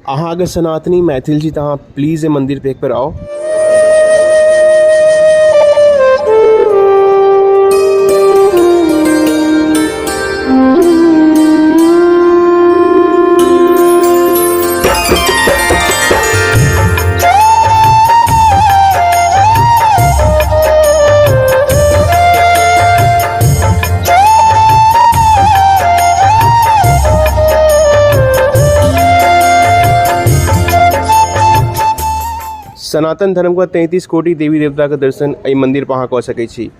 अहाँ अगर सनातनी मैथिल छी तऽ अहाँ प्लीज एहि मन्दिर पर एक बेर आउ। सनातन धर्म के 33 कोटि देवी देवता के दर्शन एहि मंदिर पर अहाँ कऽ सकै छी।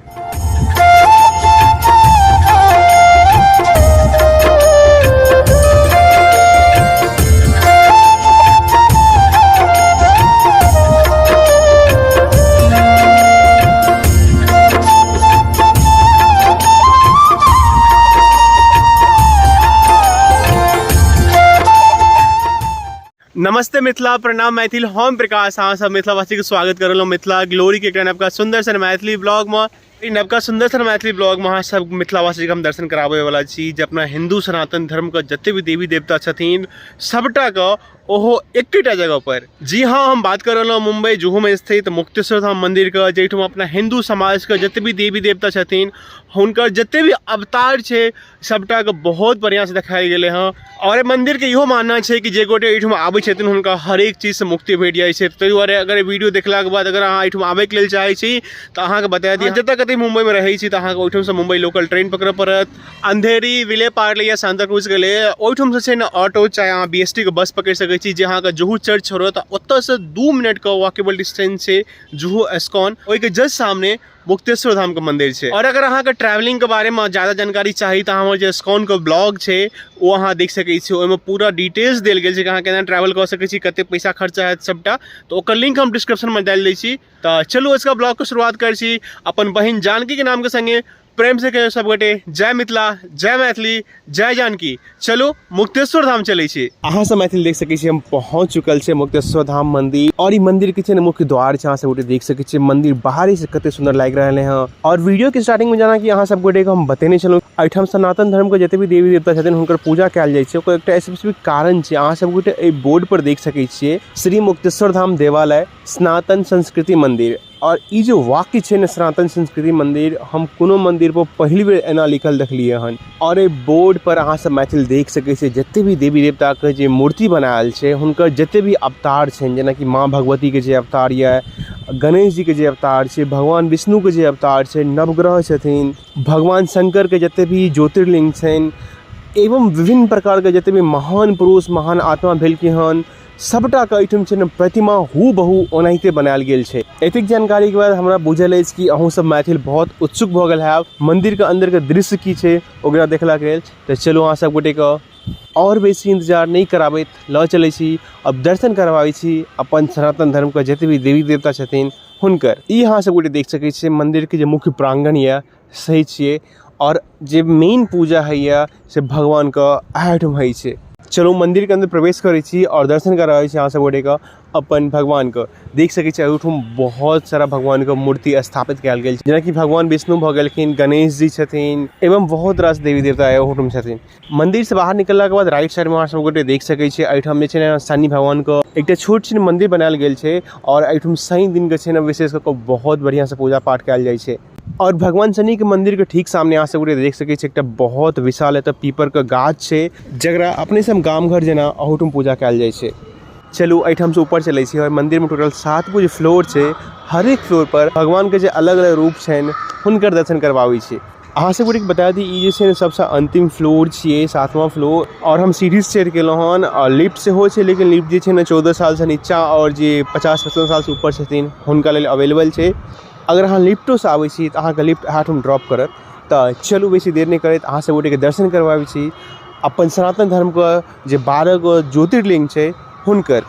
नमस्ते मिथिला, प्रणाम मैथिल, हम प्रकाश अहाँ सब मिथिलावासी के स्वागत कर रहलहुँ मिथिला ग्लोरी के एकटा नवका सुंदर सन मैथिली ब्लॉग में। ई नवका सुंदर सन मैथिली ब्लॉग में अहाँ सब मिथिलावासी के हम दर्शन कराबे वाला छी जे अपना हिंदू सनातन धर्म के जते भी देवी देवता छथिन सबटा के ओहो एकेटा जगह पर। जी हाँ, हम बात कर रहलहुँ मुंबई जुहू में स्थित मुक्तेश्वर धाम मंदिर के, जाहिठाम अपना हिंदू समाज के जते भी देवी देवता छथिन हुनकर जते भी अवतार छै सबटा के बहुत बढ़िया से देखायल गेलै हँ। और एहि मंदिर के इहो मानना छै कि जे गोटे एहिठाम आबै छथिन हुनका हरेक चीज से मुक्ति भेट जाइ छै। ताहि दुआरे अगर वीडियो देखलाके बाद अगर अहाँ एहिठाम आबैके लेल चाहै छी तऽ अहाँके बता दी, जतऽ कतौ मुंबई में रहै छी तऽ अहाँके ओहिठाम से मुंबई लोकल ट्रेन पकड़ऽ पड़त। अंधेरी, विले पार्ले या सांताक्रूज के लिए ओहिठाम से छै ने ऑटो, चाहे अहाँ बी एस टी के बस पकड़ि सकै छी जे अहाँके जुहू चर्च छोड़त। ओतऽ से 2 मिनट के वॉकेबल डिस्टेंस छै जुहू एस्कॉन, ओहिके जस्ट सामने मुक्तेश्वर धाम के मंदिर छै। और अगर अहाँके ट्रैवलिंग के बारे में ज्यादा जानकारी चाही तऽ हमर जे एस्कॉन के ब्लॉग छै ओ अहाँ देख सकै छी। ओहिमे पूरा डिटेल्स देल गेल छै कि अहाँ केना ट्रैवल कऽ सकै छी, कते पैसा खर्चा हैत सबटा, तऽ ओकर लिंक हम डिस्क्रिप्शन में डालि दै छी। तऽ चलू इसका ब्लॉग के शुरुआत करै छी अपन बहिन जानकी के नाम के संगे। प्रेम से कहियो सब गोटे जय मिथिला, जय मैथिली, जय जानकी। चलू मुक्तेश्वर धाम चलै छी। अहाँ सब मैथिल देख सकै छी हम पहुंच चुकल छी मुक्तेश्वर धाम मंदिर। और ई मंदिर के छै ने मुख्य द्वार छै, अहाँ सब गोटे देख सकै छी मंदिर बाहरे से कते सुंदर लागि रहल है। और वीडियो के स्टार्टिंग में जेना कि अहाँ सब गोटे के हम बतेने छलहुँ, एहिठाम सनातन धर्म के जते भी देवी देवता छथिन हुनकर पूजा कयल जाइ छै। ओकर एकटा स्पेसिफिक कारण छै। अहाँ सब गोटे एहि बोर्ड पर देख सकै छियै श्री मुक्तेश्वर धाम देवालय सनातन संस्कृति मंदिर। और ई जे वाक्य छै ने सनातन संस्कृति मंदिर, हम कोनो मंदिर पर पहिल बेर एना लिखल देखलियै हन। और एहि बोर्ड पर अहाँ सब मैथिल देख सकै छियै जते भी देवी देवता के जे मूर्ति बनायल छै हुनकर जते भी अवतार छनि, जेनाकि माँ भगवती के जे अवतार यऽ, गणेश जी के जे अवतार छै, भगवान विष्णु के जे अवतार छै, नवग्रह छथिन, भगवान शंकर के जते भी ज्योतिर्लिंग छनि, एवं विभिन्न प्रकार के जते भी महान पुरुष महान आत्मा भेलखिन हन सबटा के एहिठाम छै ने प्रतिमा हूबहू ओनाहिते बनायल गेल छै। एतेक जानकारी के बाद हमरा बुझल अछि कि अहूँ सब मैथिल बहुत उत्सुक भऽ गेल हैब मंदिर के अंदर के दृश्य की छै ओकरा देखलाके लेल। तऽ चलू अहाँ सब गोटे के और बेसी इंतजार नहि कराबैत लऽ चलै छी, अब दर्शन करबाबै छी अपन सनातन धर्म के जते भी देवी देवता छथिन हुनकर। ई अहाँ सब गोटे देख सकै छियै मंदिर के जे मुख्य प्रांगण यऽ सही छियै, और जे मेन पूजा होइए से भगवान के एहिठाम होइ छै। चलू मंदिर के अंदर प्रवेश करै छी और दर्शन कराबै छी अहाँ सब गोटे के अपन भगवान के। देख सकै छी एहिठाम बहुत सारा भगवान के मूर्ति स्थापित कयल गेल छै, जेनाकि भगवान विष्णु भऽ गेलखिन, गणेश जी छथिन, एवं बहुत रास देवी देवता एहिठाम छथिन। मंदिर से बाहर निकलला के बाद राइट साइड में अहाँ सब गोटे देख सकै छियै एहिठाम जे छै ने शनि भगवान के एकटा छोट छिन मंदिर बनायल गेल छै और एहिठाम शनि दिन के छै ने विशेष कऽ कऽ बहुत बढ़िया से पूजा पाठ कयल जाइ छै। और भगवान शनि के मंदिर के ठीक सामने अहाँ सब गोटे देख सकै छियै एकटा बहुत विशाल एतऽ पीपर के गाछ छै, जकरा अपने सब गाम घर जेना अहूठाम पूजा कयल जाइ छै। चलू एहिठाम से ऊपर चलै छी और मंदिर में टोटल 7 गो जे फ्लोर छै, हरेक फ्लोर पर भगवान के जे अलग अलग रूप छनि हुनकर दर्शन करबाबै छै। अहाँ सब गोटे के बता दी ई जे छै ने सबसँ अंतिम फ्लोर छियै, 7वां फ्लोर। और हम सीढ़ी से चढ़ि गेलहुँ हन और लिफ्ट सेहो छै, लेकिन लिफ्ट जे छै ने 14 साल से नीचा और जे 50-55 साल से ऊपर छथिन हुनका लेल अवेलेबल छै। अगर अहाँ लिफ्टोसँ आबै छी तऽ अहाँके लिफ्ट अहाँठाम ड्रॉप करत। तऽ चलू बेसी देर नहि करैत अहाँ सब गोटेके दर्शन करबाबै छी अपन सनातन धर्मके जे 12 गो ज्योतिर्लिंग छै हुनकर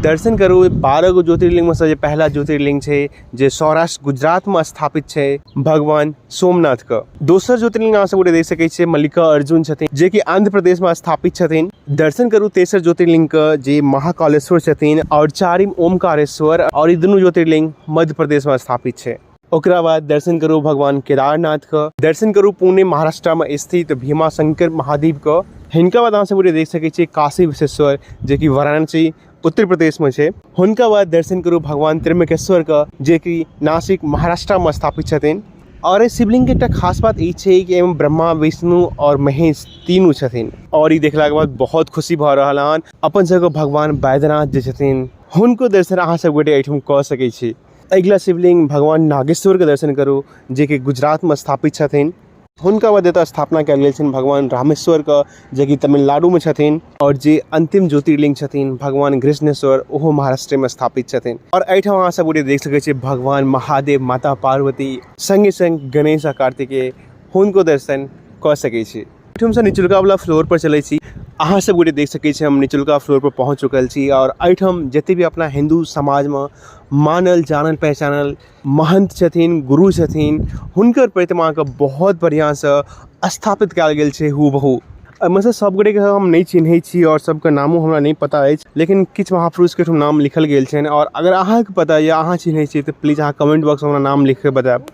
दर्शन करू। 12 गो ज्योतिर्लिंगमे सँ जे पहला ज्योतिर्लिंग छै जे सौराष्ट्र गुजरातमे स्थापित छै भगवान सोमनाथके। दोसर ज्योतिर्लिंग अहाँ सब गोटे देख सकै छियै मल्लिका अर्जुन छथिन जेकि आंध्र प्रदेशमे स्थापित छथिन। दर्शन करू तेसर ज्योतिर्लिंगके जे महाकालेश्वर छथिन और चारिम ओमकारेश्वर, और ई दुनू ज्योतिर्लिंग मध्य प्रदेशमे स्थापित छै। ओकरा बाद दर्शन करू भगवान केदारनाथ के। दर्शन करू पुणे महाराष्ट्र में स्थित भीमाशंकर महादेव के। हिनका बाद अहाँ सब गोटे देख सकै छियै काशी विश्वेश्वर, जेकि वाराणसी उत्तर प्रदेशमे छै। हुनका बाद दर्शन करू भगवान त्र्यंबकेश्वरके, जेकि नासिक महाराष्ट्रमे स्थापित छथिन। और एहि शिवलिंगके एकटा खास बात ई छै कि एहिमे ब्रह्मा, विष्णु और महेश तीनू छथिन। और ई देखलाके बाद बहुत खुशी भऽ रहल हन। अपन सबके भगवान बैद्यनाथ जे छथिन, हुनको दर्शन अहाँ सब गोटे एहिठाम कऽ सकै छी। अगिला शिवलिंग भगवान नागेश्वरके दर्शन करू, जेकि गुजरातमे स्थापित छथिन। हुनका बाद एतऽ स्थापना कयल गेल छनि भगवान रामेश्वरके, जेकि तमिलनाडुमे छथिन। आओर जे अन्तिम ज्योतिर्लिंग छथिन भगवान घृष्णेश्वर, ओहो महाराष्ट्रेमे स्थापित छथिन। आओर एहिठाम अहाँ सब गोटे देख सकै छियै भगवान महादेव, माता पार्वती, सङ्गे सङ्ग गणेश आ कार्तिकेय, हुनको दर्शन कऽ सकै छी। एहिठामसँ निचुलका वाला फ्लोर पर चलै छी। अहाँ सब गोटे देख सकै छी, हम निचुलका फ्लोर पर पहुँच चुकल छी। आओर एहिठाम जते भी अपना हिन्दू समाजमे मानल जानल पहचानल महन्त छथिन, गुरु छथिन, हुनकर प्रतिमाके बहुत बढ़िआँसँ स्थापित कयल गेल छै हूबहू। एहिमे सँ सब गोटेके हम नहि चिन्है छी आओर सबके नामो हमरा नहि पता अछि, लेकिन किछु महापुरुषके एहिठाम नाम लिखल गेल छनि। आओर अगर अहाँके पता यऽ, अहाँ चिन्है छी, तऽ प्लीज अहाँ कमेंट बॉक्समे हमरा नाम लिखिके बतायब।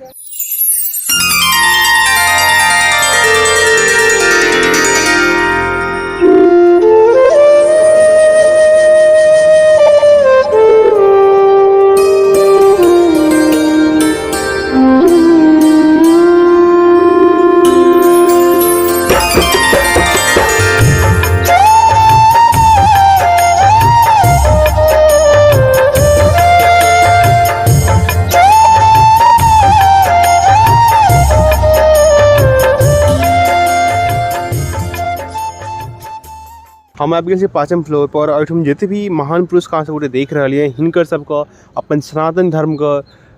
हम आबि गेल छी पाँचम फ्लोर पर। एहिठाम जते भी महान पुरुष अहाँ सब गोटे देख रहलियै, हिनकर सबके अपन सनातन धर्मके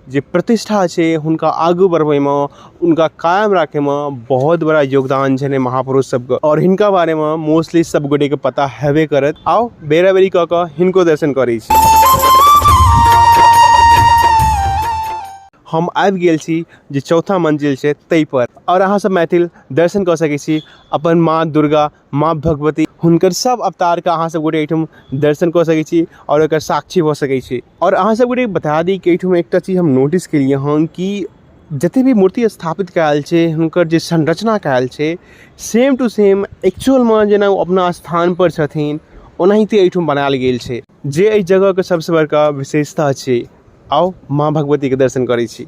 जे प्रतिष्ठा छै, हुनका आगू बढ़बैमे, हुनका कायम राखैमे बहुत बड़ा योगदान छनि महापुरुष सबके। आओर हिनका बारेमे मोस्टली सब गोटेके पता हेबे करत। आउ बेरा बेरी कऽ कऽ हिनको दर्शन करै छी। हम आबि गेल छी जे चौथा मंजिल छै ताहि पर, आओर अहाँ सब मैथिल दर्शन कऽ सकै छी अपन माँ दुर्गा, माँ भगवती, हुनकर सब अवतारके अहाँ सब गोटे एहिठाम दर्शन कऽ सकै छी आओर एकर साक्षी भऽ सकै छी। आओर अहाँ सब गोटे बता दी कि एहिठाम एकटा चीज हम नोटिस केलियै हन कि जते भी मूर्ति स्थापित कयल छै, हुनकर जे संरचना कयल छै, सेम टू सेम एक्चुअलमे जेना ओ अपना स्थानपर छथिन, ओनाहिते एहिठाम बनायल गेल छै, जे एहि जगहके सबसँ बड़का विशेषता छै। आउ माँ भगवतीके दर्शन करै छी।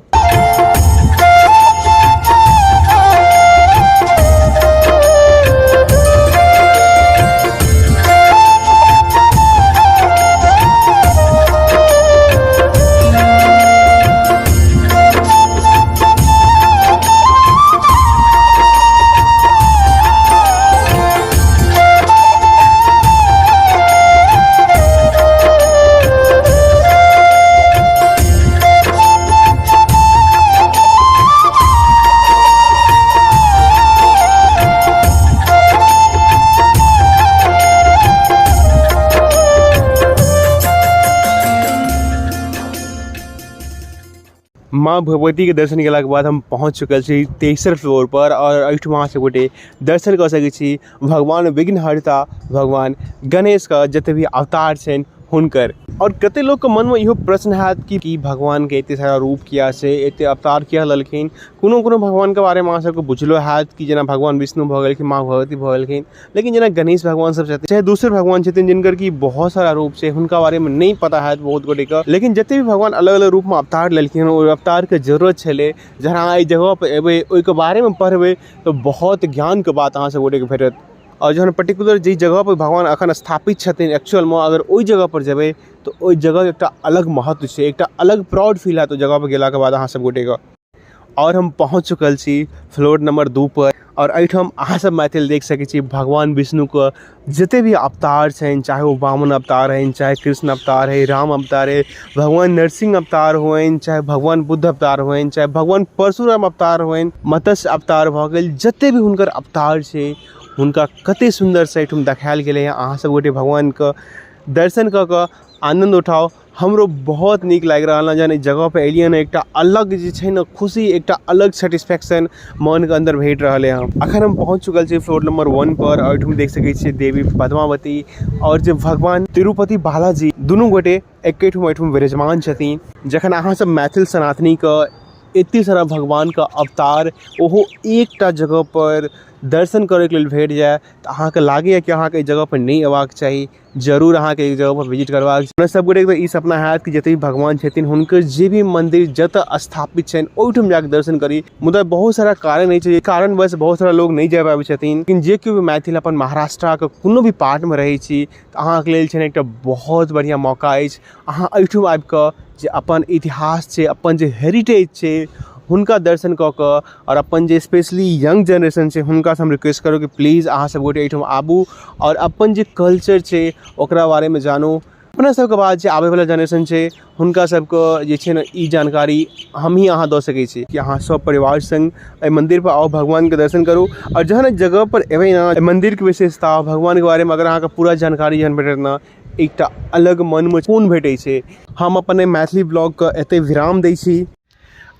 माँ भगवतीके दर्शन केलाके बाद हम पहुँच चुकल छी तेसर फ्लोर पर। आओर एहिठुमा अहाँ सब गोटे दर्शन कऽ सकै छी भगवान विघ्नहर्ता भगवान गणेशके जते भी अवतार छनि हुनकर। आओर कते लोकके मनमे इहो प्रश्न हैत कि भगवानके एते सारा रूप किया छै, एते अवतार किया लेलखिन। कोनो कोनो भगवानके बारेमे अहाँ सबके बुझलो हैत कि जेना भगवान विष्णु भऽ गेलखिन, माँ भगवती भऽ गेलखिन, लेकिन जेना गणेश भगवान सब छथिन, चाहे दोसर भगवान छथिन जिनकर कि बहुत सारा रूप छै, हुनका बारेमे नहि पता हैत बहुत गोटेके। लेकिन जते भी भगवान अलग अलग रूपमे अवतार लेलखिन, ओहि अवतारके जरूरत छलै। जहन अहाँ एहि जगहपर एबै, ओहिके बारेमे पढ़बै, तऽ बहुत ज्ञानके बात अहाँ सब गोटेके भेटत। आओर जहन पर्टिकुलर जाहि जगहपर भगवान एखन स्थापित छथिन एक्चुअलमे, अगर ओहि जगहपर जेबै तऽ ओहि जगहके एकटा अलग महत्व छै, एकटा अलग प्राउड फील हैत ओहि जगहपर गेलाके बाद अहाँ सब गोटेके। आओर हम पहुँच चुकल छी फ्लोर नंबर 2 पर। आओर एहिठाम अहाँ सब मैथिल देख सकै छी भगवान विष्णुके जते भी अवतार छनि, चाहे ओ वामन अवतार होइन, चाहे कृष्ण अवतार है, राम अवतार है, भगवान नरसिंह अवतार होइन, चाहे भगवान बुद्ध अवतार होइन, चाहे भगवान परशुराम अवतार होइन, मत्स्य अवतार भऽ गेल, जते भी हुनकर अवतार छै हुनका कते सुन्दरसँ एहिठाम देखायल गेलै हँ। अहाँ सब गोटे भगवानके दर्शन कऽ कऽ आनन्द उठाउ। हमरो बहुत नीक लागि रहल हँ। जहन एहि जगहपर एलियै हँ, एकटा अलग जे छै ने खुशी, एकटा अलग सेटिस्फैक्शन मनके अन्दर भेट रहलै हँ। अखन हम पहुँच चुकल छी फ्लोर नंबर 1 पर। एहिठाम देख सकै छियै देवी पद्मावती आओर जे भगवान तिरुपति बालाजी, दुनू गोटे एकेठम एहिठाम विराजमान छथिन। जखन अहाँ सब मैथिल सनातनीके एते सारा भगवानके अवतार ओहो एकटा जगहपर दर्शन करैके लेल भेट जाय तऽ अहाँके लागैए कि अहाँके एहि जगहपर नहि अयबाक चाही। जरूर अहाँके एहि जगहपर विजिट करबाक चाही। हमरा सब गोटेके तऽ ई सपना हैत कि जते भी भगवान छथिन हुनकर जे भी मन्दिर जतऽ स्थापित छनि ओहिठाम जाकऽ दर्शन करी, मुदा बहुत सारा कारण अछि, कारणवश बहुत सारा लोग नहि जा पाबै छथिन। लेकिन जे केओ भी मैथिल अपन महाराष्ट्रके कोनो भी पार्टमे रहै छी तऽ अहाँके लेल छै ने एकटा बहुत बढ़िआँ मौका अछि। अहाँ एहिठाम आबिकऽ जे अपन इतिहास छै, अपन जे हेरिटेज छै, हुनका दर्शन कऽ कऽ आओर अपन जे स्पेशली यंग जेनरेशन छै हुनकासँ हम रिक्वेस्ट करब कि प्लीज अहाँ सब गोटे एहिठाम आबू आओर अपन जे कल्चर छै ओकरा बारेमे जानू। अपना सबके बाद जे आबैवला जेनरेशन छै हुनका सबके जे छै ने ई जानकारी हमही अहाँ दऽ सकै छी कि अहाँ सब परिवार सङ्ग एहि मन्दिरपर आउ, भगवानके दर्शन करू। आओर जहन एहि जगहपर एबै ने, एहि मन्दिरके विशेषता, भगवानके बारेमे अगर अहाँके पूरा जानकारी जहन भेटत ने, एकटा अलग मनमे सुकून भेटै छै। हम अपन एहि मैथिली ब्लॉगके एतहि विराम दै छी।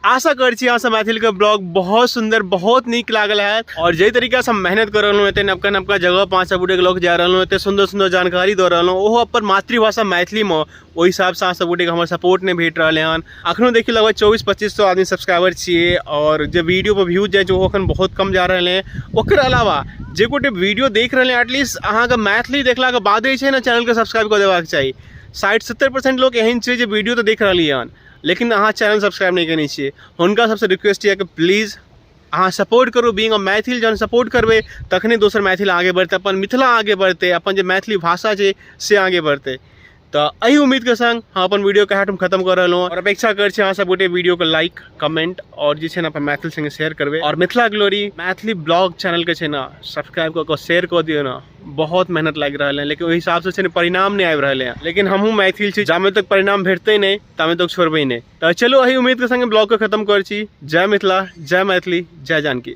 आशा करै छी अहाँ सब मैथिलीके ब्लॉग बहुत सुन्दर बहुत नीक लागल है। और जाहि तरीका से हम मेहनत कर रहलहुँ, एते नबका नबका जगह पाँच सब गोटेके लऽ कऽ जा रहलहुँ, एते सुन्दर सुन्दर जानकारी दऽ रहलहुँ, ओहो अपन मातृभाषा मैथिलीमे, ओहि हिसाबसँ अहाँ सब गोटेके हमर सपोर्ट नहि भेट रहल हन। अखनो देखियौ लगभग 24-25 सौ आदमी सब्सक्राइबर छियै और जे वीडियो पर व्यूज जाइ छै ओहो अखन बहुत कम जा रहल है। ओकर अलावा जे गोटे वीडियो देख रहल है, एटलीस्ट अहाँके मैथिली देखलाके बादे छै ने चैनलके सब्सक्राइब कऽ देबाक चाही। 60-70% लोक एहन छै जे वीडियो तऽ देख रहलियै हन लेकिन अहाँ चैनल सब्सक्राइब नहि केने छियै। हुनका सबसँ रिक्वेस्ट यऽ कि प्लीज अहाँ सपोर्ट करू। बीइंग अ मैथिल जहन सपोर्ट करबै तखने दोसर मैथिल आगे बढ़तै, अपन मिथिला आगे बढ़तै, अपन जे मैथिली भाषा छै से आगे बढ़तै। तऽ एहि उम्मीदके संग हम अपन वीडियोके एहिठाम खत्म कऽ रहलहुँ और अपेक्षा करै छी अहाँ सब गोटे वीडियोके लाइक, कमेंट और जे छै ने अपन मैथिल संगे शेयर करबै और मिथिला ग्लोरी मैथिली ब्लॉग चैनलके छै ने सब्सक्राइब कऽ कऽ शेयर कऽ दियौ ने। बहुत मेहनत लागि रहल है लेकिन ओहि हिसाबसँ छै ने परिणाम नहि आबि रहल है, लेकिन हमहूँ मैथिल छी, जामे तक परिणाम भेटतै नहि तामे तक छोड़बै नहि। तऽ चलू एहि उम्मीदके संगे ब्लॉगके खत्म करै छी। जय मिथिला, जय मैथिली, जय जानकी।